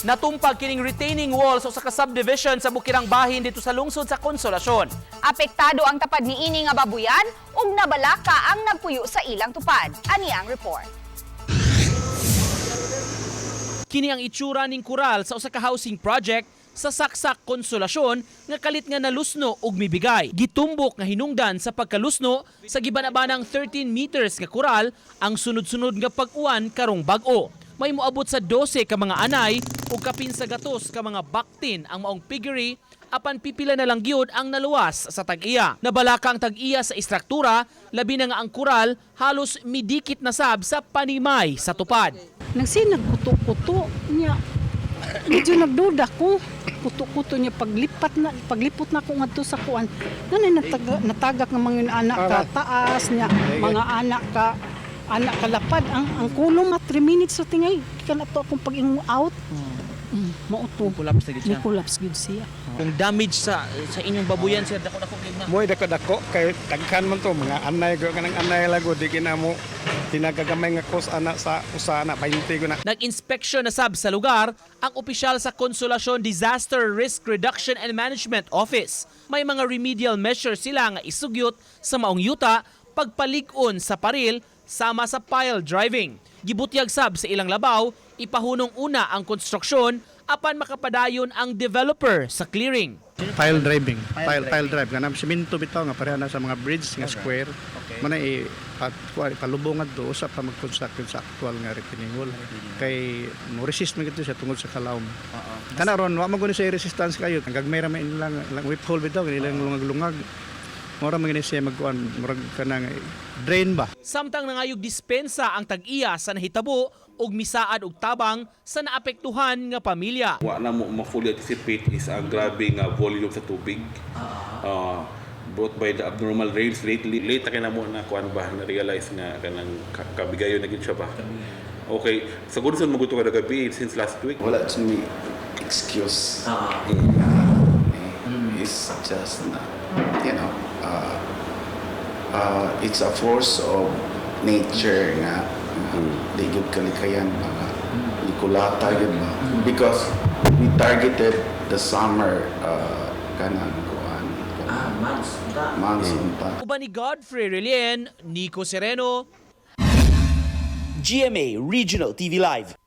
Natumpag kining retaining wall sa usa ka subdivision sa Bukirang Bahin dito sa lungsod sa Consolacion. Apektado ang tapad niini nga babuyan ug nabalaka ang nagpuyo sa ilang tupad. Ani ang report. Kini ang itsura ning kural sa usa ka housing project sa Saksak, Consolacion nga kalit nga nalusno ug mibigay. Gitumbok nga hinungdan sa pagkalusno sa gibanabanang 13 meters nga kural ang sunod-sunod nga pag-uwan karong bag-o. May moabot sa 12 ka mga anay ug kapin sa gatos ka mga baktin ang maong piggery, apan pipila na lang gyud ang naluwas sa tag-iya. Nabalaka ang tag-iya sa istruktura, labi na nga ang kural halos midikit na sab sa panimay sa tupad. Nagsinag kuto-kuto niya. Medyo nagduda ko. Kuto-kuto niya paglipat na paglipot na ko ngadto sa kuan. Nanay natagak ng mga anak ka taas niya, mga anak ka lapad ang kulong nga 3 minutes sa tingay kan ato akong pag out. Mao to. Collapse na gyud Ni collapse gyud siya. Kung damage sa inyong babuyan, sir, dako dako gyud na. Mo'y dako-dako kay daghan man to mga anay ko kanang anay lago di kinamo tinagagamay nga kos ana sa usa na 20 ko na. Nag-inspeksyon na sab sa lugar ang opisyal sa Consolacion Disaster Risk Reduction and Management Office. May mga remedial measures sila nga isugyot sa maong yuta, pagpalig-on sa paril sama sa pile driving. Gibutyag sab sa ilang labaw, ipahunong una ang konstruksyon apan makapadayon ang developer sa clearing. Pile driving, pile drive kanang semento bitaw nga pareha na sa mga bridge nga square. Okay. Muna i pat kuan palubong adto usa pa mag-construct yun sa actual nga retaining wall. Kay mo resist man gito siya tungod sa kalawom. Kana ron wa man guni siya resistance kayo. Ang gagmay ra man ilang lang whip hole bitaw ilang lungag-lungag. Mura man gini siya magkuan murag kanang drain ba. Samtang nangayog dispensa ang tag-iya sa nahitabo ug misaad og tabang sa naapektuhan nga pamilya. Wa na mo ma-fully anticipate is ang grabe nga volume sa tubig. Brought by the abnormal rains lately. Late na kay namo na kuan ba na realize nga kanang kabigayon na gid siya ba. Okay, sa Gunson maguto kada gabi since last week. Wala to me excuse. It's just not, it's a force of nature nga di gyud kalikayan ba nga likulata gyud ba because we targeted the summer kanang kuan months months unta. Uban ni Godfrey Relien, Nico Sereno, GMA Regional TV Live.